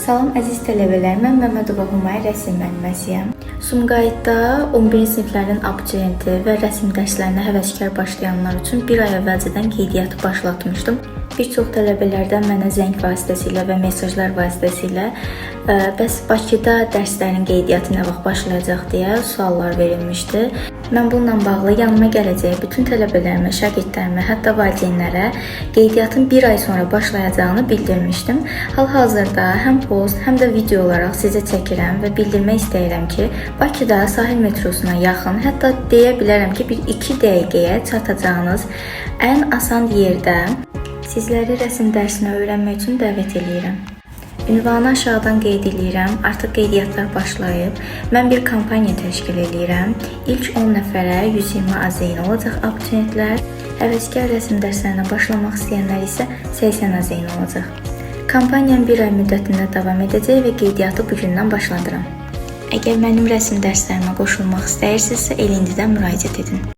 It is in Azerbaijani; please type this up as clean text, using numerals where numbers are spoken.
Salam əziz tələbələr, mən Məmmədova Humay, rəsm müəlliməsiyəm. Sumqayıtda 11-ci siniflərin abituriyenti və rəsm dərslərinə həvəskar başlayanlar üçün bir ay əvvəlcədən qeydiyyatı başlatmışdım. Bir çox tələbələrdən mənə zəng vasitəsilə və mesajlar vasitəsilə bəs Bakıda dərslərin qeydiyyatı nə vaxt başlayacaq deyə suallar verilmişdi. Mən bununla bağlı yanıma gələcək bütün tələbələrimə, şagirdlərimə, hətta valideynlərə qeydiyyatın bir ay sonra başlayacağını bildirmişdim. Hal-hazırda həm post, həm də video olaraq sizə çəkirəm və bildirmək istəyirəm ki, Bakıda sahil metrosuna yaxın, hətta deyə bilərəm ki, bir 2 dəqiqəyə çatacağınız ən asan yerdə sizləri rəsm dərsinə öyrənmək üçün dəvət eləyirəm. Ünvanı aşağıdan qeyd eləyirəm. Artıq qeydiyyatlar başlayıb. Mən bir kampaniya təşkil eləyirəm. İlk 10 nəfərə 120 AZN olacaq abituriyentlər. Həvəskar rəsm dərslərinə başlamaq istəyənlər isə 80 AZN olacaq. Kampaniyam bir ay müddətində davam edəcək və qeydiyyatı bu gündən başladıram. Əgər mənim rəsm dərslərimə qoşulmaq istəyirsinizsə, elə indidən müraciət edin.